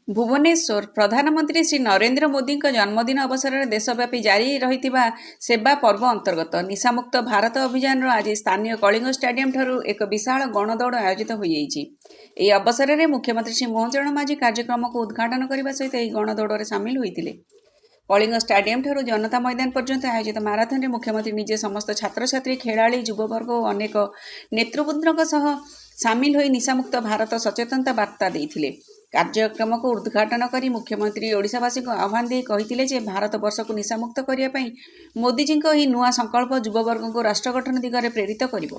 ଭୁବନେଶ୍ୱର, ପ୍ରଧାନମନ୍ତ୍ରୀ ଶ୍ରୀ ନରେନ୍ଦ୍ର ମୋଦିଙ୍କ ଜନ୍ମଦିନ ଅବସରରେ ଦେଶବ୍ୟାପୀ ଜାରି ରହିଥିବା ସେବା ପର୍ବ ଅନ୍ତର୍ଗତ ନିଶାମୁକ୍ତ ଭାରତ ଅଭିଯାନର ଆଜି ସ୍ଥାନୀୟ କଳିଙ୍ଗ ଷ୍ଟାଡିୟମଠାରୁ ଏକ ବିଶାଳ ଗଣଦୌଡ଼ ଆୟୋଜିତ ହୋଇଯାଇଛି। ଏହି ଅବସରରେ ମୁଖ୍ୟମନ୍ତ୍ରୀ ଶ୍ରୀ ମୋହନ ଚରଣ ମାଝୀ କାର୍ଯ୍ୟକ୍ରମକୁ ଉଦ୍ଘାଟନ କରିବା ସହିତ ଏହି ଗଣଦୌଡ଼ରେ ସାମିଲ ହୋଇଥିଲେ। କଳିଙ୍ଗ ଷ୍ଟାଡିୟମଠାରୁ ଜନତା ମଇଦାନ ପର୍ଯ୍ୟନ୍ତ ଆୟୋଜିତ ମାରାଥନରେ ମୁଖ୍ୟମନ୍ତ୍ରୀ ନିଜେ ସମସ୍ତ ଛାତ୍ରଛାତ୍ରୀ, ଖେଳାଳି, ଯୁବବର୍ଗ ଓ ଅନେକ ନେତୃବୃନ୍ଦଙ୍କ ସହ ସାମିଲ ହୋଇ ନିଶାମୁକ୍ତ ଭାରତ ସଚେତନତା ବାର୍ତ୍ତା ଦେଇଥିଲେ। କାର୍ଯ୍ୟକ୍ରମକୁ ଉଦ୍ଘାଟନ କରି ମୁଖ୍ୟମନ୍ତ୍ରୀ ଓଡ଼ିଶାବାସୀଙ୍କୁ ଆହ୍ୱାନ ଦେଇ କହିଥିଲେ ଯେ ଭାରତ ବର୍ଷକୁ ନିଶାମୁକ୍ତ କରିବା ପାଇଁ ମୋଦିଜୀଙ୍କ ଏହି ନୂଆ ସଂକଳ୍ପ ଯୁବବର୍ଗଙ୍କୁ ରାଷ୍ଟ୍ର ଗଠନ ଦିଗରେ ପ୍ରେରିତ କରିବ।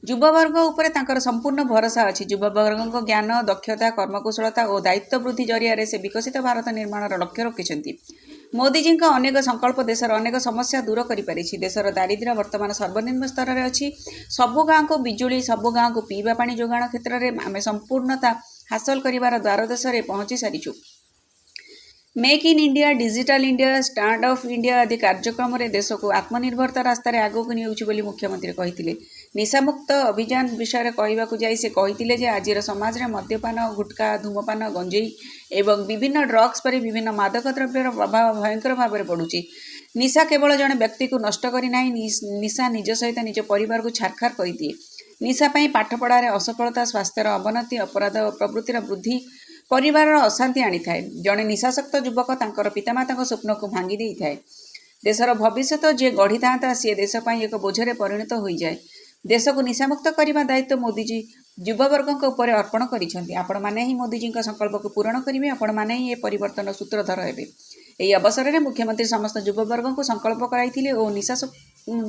ଯୁବବର୍ଗ ଉପରେ ତାଙ୍କର ସମ୍ପୂର୍ଣ୍ଣ ଭରସା ଅଛି। ଯୁବବର୍ଗଙ୍କ ଜ୍ଞାନ, ଦକ୍ଷତା, କର୍ମକୁଶଳତା ଓ ଦାୟିତ୍ୱ ବୃଦ୍ଧି ଜରିଆରେ ସେ ବିକଶିତ ଭାରତ ନିର୍ମାଣର ଲକ୍ଷ୍ୟ ରଖିଛନ୍ତି। ମୋଦିଜୀଙ୍କ ଅନେକ ସଂକଳ୍ପ ଦେଶର ଅନେକ ସମସ୍ୟା ଦୂର କରିପାରିଛି। ଦେଶର ଦାରିଦ୍ର୍ୟ ବର୍ତ୍ତମାନ ସର୍ବନିମ୍ନ ସ୍ତରରେ ଅଛି। ସବୁ ଗାଁକୁ ବିଜୁଳି, ସବୁ ଗାଁକୁ ପିଇବା ପାଣି ଯୋଗାଣ କ୍ଷେତ୍ରରେ ଆମେ ସମ୍ପୂର୍ଣ୍ଣତା ହାସଲ କରିବାର ଦ୍ୱାରଦେଶରେ ପହଞ୍ଚି ସାରିଛୁ। Make in India, Digital India, Stand Up India ଆଦି କାର୍ଯ୍ୟକ୍ରମରେ ଦେଶକୁ ଆତ୍ମନିର୍ଭରତା ରାସ୍ତାରେ ଆଗକୁ ନେଉଛି ବୋଲି ମୁଖ୍ୟମନ୍ତ୍ରୀ କହିଥିଲେ। ନିଶାମୁକ୍ତ ଅଭିଯାନ ବିଷୟରେ କହିବାକୁ ଯାଇ ସେ କହିଥିଲେ ଯେ ଆଜିର ସମାଜରେ ମଦ୍ୟପାନ, ଗୁଟଖା, ଧୂମପାନ, ଗଞ୍ଜେଇ ଏବଂ ବିଭିନ୍ନ ଡ୍ରଗ୍ସ ପରି ବିଭିନ୍ନ ମାଦକ ଦ୍ରବ୍ୟର ପ୍ରଭାବ ଭୟଙ୍କର ଭାବରେ ବଢ଼ୁଛି। ନିଶା କେବଳ ଜଣେ ବ୍ୟକ୍ତିକୁ ନଷ୍ଟ କରିନାହିଁ, ନିଶା ନିଜ ସହିତ ନିଜ ପରିବାରକୁ ଛାରଖାର କରିଦିଏ। ନିଶା ପାଇଁ ପାଠପଢ଼ାରେ ଅସଫଳତା, ସ୍ୱାସ୍ଥ୍ୟର ଅବନତି, ଅପରାଧ ପ୍ରବୃତ୍ତିର ବୃଦ୍ଧି, ପରିବାରର ଅଶାନ୍ତି ଆଣିଥାଏ। ଜଣେ ନିଶାସକ୍ତ ଯୁବକ ତାଙ୍କର ପିତାମାତାଙ୍କ ସ୍ୱପ୍ନକୁ ଭାଙ୍ଗି ଦେଇଥାଏ। ଦେଶର ଭବିଷ୍ୟତ ଯିଏ ଗଢ଼ିଥାନ୍ତା, ସିଏ ଦେଶ ପାଇଁ ଏକ ବୋଝରେ ପରିଣତ ହୋଇଯାଏ। ଦେଶକୁ ନିଶାମୁକ୍ତ କରିବା ଦାୟିତ୍ୱ ମୋଦିଜୀ ଯୁବବର୍ଗଙ୍କ ଉପରେ ଅର୍ପଣ କରିଛନ୍ତି। ଆପଣମାନେ ହିଁ ମୋଦିଜୀଙ୍କ ସଂକଳ୍ପକୁ ପୂରଣ କରିବେ। ଆପଣମାନେ ହିଁ ଏ ପରିବର୍ତ୍ତନ ସୂତ୍ରଧର ହେବେ। ଏହି ଅବସରରେ ମୁଖ୍ୟମନ୍ତ୍ରୀ ସମସ୍ତ ଯୁବବର୍ଗଙ୍କୁ ସଂକଳ୍ପ କରାଇଥିଲେ ଓ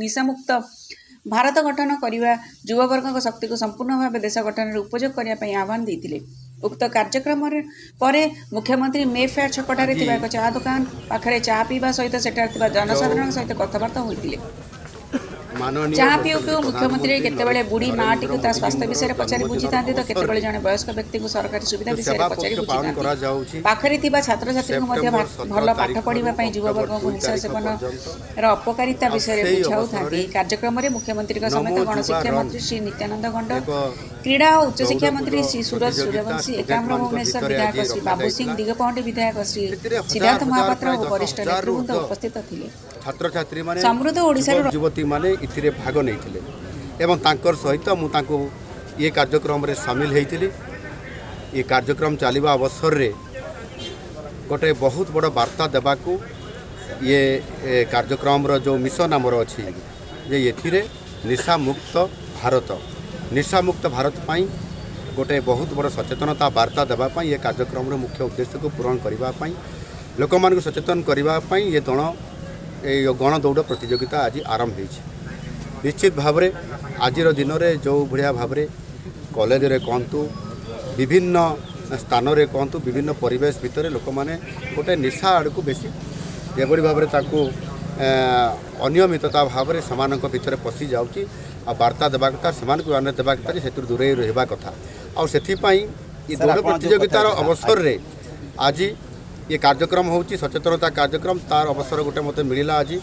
ନିଶାମୁକ୍ତ ଭାରତ ଗଠନ କରିବା ଯୁବବର୍ଗଙ୍କ ଶକ୍ତିକୁ ସମ୍ପୂର୍ଣ୍ଣ ଭାବେ ଦେଶ ଗଠନରେ ଉପଯୋଗ କରିବା ପାଇଁ ଆହ୍ୱାନ ଦେଇଥିଲେ। ଉକ୍ତ କାର୍ଯ୍ୟକ୍ରମରେ ପରେ ମୁଖ୍ୟମନ୍ତ୍ରୀ ମେ ଫେୟାର ଛକଠାରେ ଥିବା ଏକ ଚା ଦୋକାନ ପାଖରେ ଚା ପିଇବା ସହିତ ସେଠାରେ ଥିବା ଜନସାଧାରଣଙ୍କ ସହିତ କଥାବାର୍ତ୍ତା ହୋଇଥିଲେ। ମାନନୀୟ ଚା ପିଉ ପିଉ ଯଶସ୍ୱୀ ମୁଖ୍ୟମନ୍ତ୍ରୀ ପ୍ରଧାନମନ୍ତ୍ରୀ କେତେବେଳେ ବୁଢ଼ୀ ମାଆଟିକୁ ତା ସ୍ୱାସ୍ଥ୍ୟ ନରେନ୍ଦ୍ର ବିଷୟରେ ପଚାରି ମୋଦିଜୀଙ୍କର ବୁଝିଥାନ୍ତି ତ ଜନ୍ମଦିନ କେତେବେଳେ ଅବସରରେ ଜଣେ ବୟସ୍କ ବ୍ୟକ୍ତିଙ୍କୁ ସରକାରୀ ସୁବିଧା ଯୋଉ ବିଷୟରେ ସେବା ପଚାରି ପକ୍ଷ ପାଳନ ବୁଝିଥାନ୍ତି। କରାଯାଉଛି, ପାଖରେ ଥିବା ଛାତ୍ରଛାତ୍ରୀଙ୍କୁ ମଧ୍ୟ ସେପ୍ଟେମ୍ବର 17 ଭଲ ପାଠ ପଢ଼ିବା ତାରିଖରୁ ପାଇଁ ଅକ୍ଟୋବର ଯୁବବର୍ଗଙ୍କୁ 2 ନିଶା ତାରିଖ ସେବନର ପର୍ଯ୍ୟନ୍ତ। ଅପକାରିତା ଆଉ ବିଷୟରେ ସେଇ ବୁଝାଉଥାନ୍ତି। ଅବସରରେ ଏହି କାର୍ଯ୍ୟକ୍ରମରେ ମୁଖ୍ୟମନ୍ତ୍ରୀଙ୍କ ନମୋ ସମେତ ଯୁବା ଗଣଶିକ୍ଷା ରନ୍ ମନ୍ତ୍ରୀ ଶ୍ରୀ ନିତ୍ୟାନନ୍ଦ ଗଣ୍ଡ, ଏକ କ୍ରୀଡ଼ା ଓ ଉଚ୍ଚଶିକ୍ଷା ମନ୍ତ୍ରୀ ଦୌଡ଼କୁଦ ଶ୍ରୀ ସୁରଜ ପ୍ରତିଯୋଗିତା ସୂର୍ଯ୍ୟବଂଶୀ, ଏକାମ୍ର ଷ୍ଟୁଡେଣ୍ଟମାନଙ୍କ ଭୁବନେଶ୍ୱର ଭିତରେ ବିଧାୟକ ଆଜି ଶ୍ରୀ ବାବୁ ସିଂ, ରଖାଯାଇଥିଲା। ଦିଗପହଣ୍ଡି ବିଧାୟକ ଶ୍ରୀ ସେଥିରେ ହଜାର ସିଦ୍ଧାର୍ଥ ହଜାର ମହାପାତ୍ର ପ୍ରାୟ ଓ 10 ବରିଷ୍ଠ ହଜାରରୁ ନେତୃବୃନ୍ଦ ଉର୍ଦ୍ଧ୍ୱ ଉପସ୍ଥିତ ଥିଲେ। ଛାତ୍ରଛାତ୍ରୀମାନେ, ସମୃଦ୍ଧ ଓଡ଼ିଶାରୁ ଯୁବକ ଯୁବତୀମାନେ ଏଥିରେ ଭାଗ ନେଇଥିଲେ ଏବଂ ତାଙ୍କର ସହିତ ମୁଁ ତାଙ୍କୁ ଏ କାର୍ଯ୍ୟକ୍ରମରେ ସାମିଲ ହେଇଥିଲି। ଏ କାର୍ଯ୍ୟକ୍ରମ ଚାଲିବା ଅବସରରେ ଗୋଟେ ବହୁତ ବଡ଼ ବାର୍ତ୍ତା ଦେବାକୁ ଇଏ ଏ କାର୍ଯ୍ୟକ୍ରମର ଯେଉଁ ମିଶନ ଆମର ଅଛି ଯେ ଏଥିରେ ନିଶାମୁକ୍ତ ଭାରତ, ନିଶାମୁକ୍ତ ଭାରତ ପାଇଁ ଗୋଟେ ବହୁତ ବଡ଼ ସଚେତନତା ବାର୍ତ୍ତା ଦେବା ପାଇଁ, ଏ କାର୍ଯ୍ୟକ୍ରମର ମୁଖ୍ୟ ଉଦ୍ଦେଶ୍ୟକୁ ପୂରଣ କରିବା ପାଇଁ, ଲୋକମାନଙ୍କୁ ସଚେତନ କରିବା ପାଇଁ ଏ ଦଳ ଏଇ ଗଣଦୌଡ଼ ପ୍ରତିଯୋଗିତା ଆଜି ଆରମ୍ଭ ହେଇଛି। ନିଶ୍ଚିତ ଭାବରେ ଆଜିର ଦିନରେ ଯେଉଁ ଭଳିଆ ଭାବରେ କଲେଜରେ କୁହନ୍ତୁ, ବିଭିନ୍ନ ସ୍ଥାନରେ କୁହନ୍ତୁ, ବିଭିନ୍ନ ପରିବେଶ ଭିତରେ ଲୋକମାନେ ଗୋଟେ ନିଶା ଆଡ଼କୁ ବେଶୀ ଯେଭଳି ଭାବରେ ତାଙ୍କୁ ଅନିୟମିତତା ଭାବରେ ସେମାନଙ୍କ ଭିତରେ ପଶି ଯାଉଛି, ଆଉ ବାର୍ତ୍ତା ଦେବା କଥା, ସେମାନଙ୍କୁ ଆୱାରନେସ୍ ଦେବା କଥା ଯେ ସେଥିରୁ ଦୂରେଇ ରହିବା କଥା। ଆଉ ସେଥିପାଇଁ ଏ ସାର୍, ଦୌଡ଼ ଆପଣ ଯୋଉ ପ୍ରତିଯୋଗିତାର କଥା ଅବସରରେ ଆଜି ଏ କାର୍ଯ୍ୟକ୍ରମ ହେଉଛି, ସଚେତନତା କାର୍ଯ୍ୟକ୍ରମ। ତାର ଅବସର ଗୋଟେ ମୋତେ ମିଳିଲା ଆଜି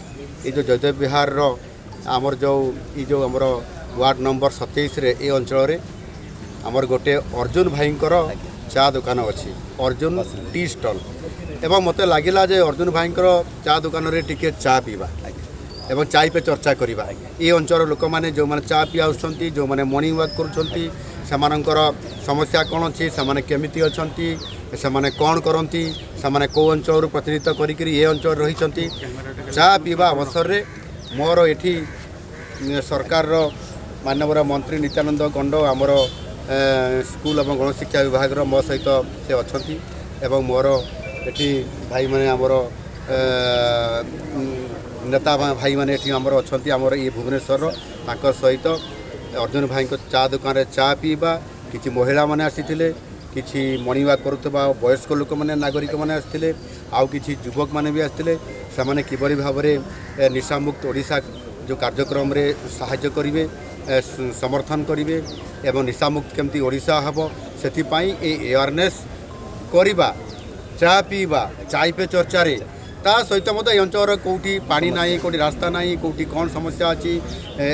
ଏ ଯେଉଁ ଜୟଦେବ ବିହାରର ଆମର ଯେଉଁ ଏ ଯେଉଁ ଆମର ୱାର୍ଡ଼ ନମ୍ବର 27ରେ ଏ ଅଞ୍ଚଳରେ ଆମର ଗୋଟେ ଅର୍ଜୁନ ଭାଇଙ୍କର ଚା ଦୋକାନ ଅଛି, ଅର୍ଜୁନ ଟି ଷ୍ଟଲ୍। ଏବଂ ମୋତେ ଲାଗିଲା ଯେ ଅର୍ଜୁନ ଭାଇଙ୍କର ଚା ଦୋକାନରେ ଟିକେ ଚା ପିଇବା ଏବଂ चाय पे चर्चा କରିବା। ଏ ଅଞ୍ଚଳର ଲୋକମାନେ, ଯେଉଁମାନେ ଚା ପିଇ ଆସୁଛନ୍ତି, ଯେଉଁମାନେ ମର୍ଣ୍ଣିଂ ୱାକ୍ କରୁଛନ୍ତି, ସେମାନଙ୍କର ସମସ୍ୟା କ'ଣ ଅଛି, ସେମାନେ କେମିତି ଅଛନ୍ତି, ସେମାନେ କ'ଣ କରନ୍ତି, ସେମାନେ କେଉଁ ଅଞ୍ଚଳରୁ ପ୍ରତିନିଧିତ୍ୱ କରିକିରି ଏ ଅଞ୍ଚଳରେ ରହିଛନ୍ତି, ଚା ପିଇବା ଅବସରରେ ମୋର ଏଠି ସରକାରର ମାନ୍ୟବର ମନ୍ତ୍ରୀ ନିତ୍ୟାନନ୍ଦ ଗଣ୍ଡ, ଆମର ସ୍କୁଲ ଏବଂ ଗଣଶିକ୍ଷା ବିଭାଗର, ମୋ ସହିତ ସେ ଅଛନ୍ତି ଏବଂ ମୋର ଏଠି ଭାଇମାନେ, ଆମର ନେତା ଭାଇମାନେ ଏଠି ଆମର ଅଛନ୍ତି, ଆମର ଇଏ ଭୁବନେଶ୍ୱରର, ତାଙ୍କ ସହିତ ଅର୍ଜୁନ ଭାଇଙ୍କ ଚା ଦୋକାନରେ ଚା ପିଇବା। କିଛି ମହିଳାମାନେ ଆସିଥିଲେ, କିଛି ମର୍ଣ୍ଣିଂ ୱାକ୍ କରୁଥିବା ବୟସ୍କ ଲୋକମାନେ, ନାଗରିକମାନେ ଆସିଥିଲେ, ଆଉ କିଛି ଯୁବକମାନେ ବି ଆସିଥିଲେ। ସେମାନେ କିଭଳି ଭାବରେ ନିଶାମୁକ୍ତ ଓଡ଼ିଶା ଯେଉଁ କାର୍ଯ୍ୟକ୍ରମରେ ସାହାଯ୍ୟ କରିବେ, ସମର୍ଥନ କରିବେ ଏବଂ ନିଶାମୁକ୍ତ କେମିତି ଓଡ଼ିଶା ହେବ, ସେଥିପାଇଁ ଏ ଆୱାରନେସ୍ କରିବା, ଚା ପିଇବା, चाय पे ଚର୍ଚ୍ଚାରେ। ତା ସହିତ ମଧ୍ୟ ଏ ଅଞ୍ଚଳର କେଉଁଠି ପାଣି ନାହିଁ, କେଉଁଠି ରାସ୍ତା ନାହିଁ, କେଉଁଠି କ'ଣ ସମସ୍ୟା ଅଛି,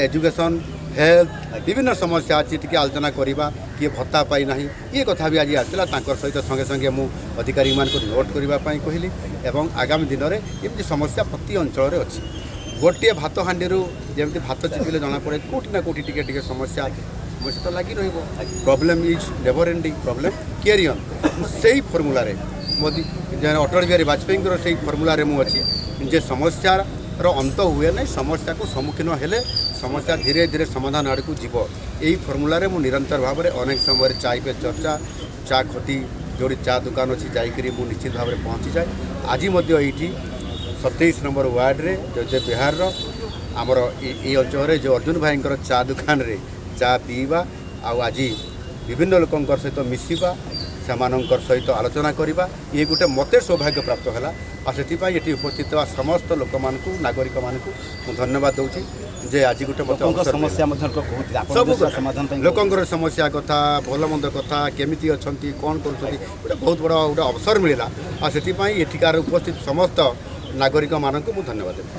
ଏଜୁକେସନ୍, ହେଲ୍ଥ, ବିଭିନ୍ନ ସମସ୍ୟା ଅଛି, ଟିକେ ଆଲୋଚନା କରିବା। କିଏ ଭତ୍ତା ପାଇନାହିଁ, ଇଏ କଥା ବି ଆଜି ଆସିଲା। ତାଙ୍କର ସହିତ ସଙ୍ଗେ ସଙ୍ଗେ ମୁଁ ଅଧିକାରୀମାନଙ୍କୁ ନୋଟ୍ କରିବା ପାଇଁ କହିଲି ଏବଂ ଆଗାମୀ ଦିନରେ ଏମିତି ସମସ୍ୟା ପ୍ରତି ଅଞ୍ଚଳରେ ଅଛି। ଗୋଟିଏ ଭାତ ହାଣ୍ଡିରୁ ଯେମିତି ଭାତ ଚିପିଲେ ଜଣାପଡ଼େ, କେଉଁଠି ନା କେଉଁଠି ଟିକେ ଟିକେ ସମସ୍ୟା, ସମସ୍ୟା ତ ଲାଗି ରହିବ। Problem is never ending, problem carry on. ମୁଁ ସେଇ ଫର୍ମୁଲାରେ, ମୋଦି ଅଟଳ ବିହାରୀ ବାଜପେୟୀଙ୍କର ସେଇ ଫର୍ମୁଲାରେ ମୁଁ ଅଛି ଯେ ସମସ୍ୟାର ଅନ୍ତ ହୁଏ ନାହିଁ, ସମସ୍ୟାକୁ ସମ୍ମୁଖୀନ ହେଲେ ସମସ୍ୟା ଧୀରେ ଧୀରେ ସମାଧାନ ଆଡ଼କୁ ଯିବ। ଏଇ ଫର୍ମୁଲାରେ ମୁଁ ନିରନ୍ତର ଭାବରେ ଅନେକ ସମୟରେ ଚାଇ ପେ ଚର୍ଚ୍ଚା, ଚା ଖଟି, ଯେଉଁଠି ଚା ଦୋକାନ ଅଛି ଯାଇକରି ମୁଁ ନିଶ୍ଚିତ ଭାବରେ ପହଞ୍ଚିଯାଏ। ଆଜି ମଧ୍ୟ ଏଇଠି 27 ନମ୍ବର ୱାର୍ଡ଼ରେ ଜୟଦେବ ବିହାରର ଆମର ଏଇ ଅଞ୍ଚଳରେ ଯେଉଁ ଅର୍ଜୁନ ଭାଇଙ୍କର ଚା ଦୋକାନରେ ଚା ପିଇବା ଆଉ ଆଜି ବିଭିନ୍ନ ଲୋକଙ୍କର ସହିତ ମିଶିବା, ସେମାନଙ୍କର ସହିତ ଆଲୋଚନା କରିବା, ଇଏ ଗୋଟେ ମୋତେ ସୌଭାଗ୍ୟ ପ୍ରାପ୍ତ ହେଲା। ଆଉ ସେଥିପାଇଁ ଏଠି ଉପସ୍ଥିତ ଥିବା ସମସ୍ତ ଲୋକମାନଙ୍କୁ, ନାଗରିକମାନଙ୍କୁ ମୁଁ ଧନ୍ୟବାଦ ଦେଉଛି ଯେ ଆଜି ଗୋଟେ ମୋତେ ଲୋକଙ୍କ ଅବସର ମିଳିଲା। ସମସ୍ୟା ମଧ୍ୟ ଲୋକ କହୁଥିଲେ, ଆପଣ ସବୁ ମଧ୍ୟ କଥା, ସମାଧାନ ପାଇଁ। ଲୋକଙ୍କର ସମସ୍ୟା କଥା, ଭଲ ମନ୍ଦ କଥା, କେମିତି ଅଛନ୍ତି, କ'ଣ କରୁଛନ୍ତି, ଗୋଟେ ବହୁତ ବଡ଼ ଗୋଟେ ଅବସର ମିଳିଲା। ଆଉ ସେଥିପାଇଁ ଏଠିକାର ଉପସ୍ଥିତ ସମସ୍ତ ନାଗରିକମାନଙ୍କୁ ମୁଁ ଧନ୍ୟବାଦ ଦେବି।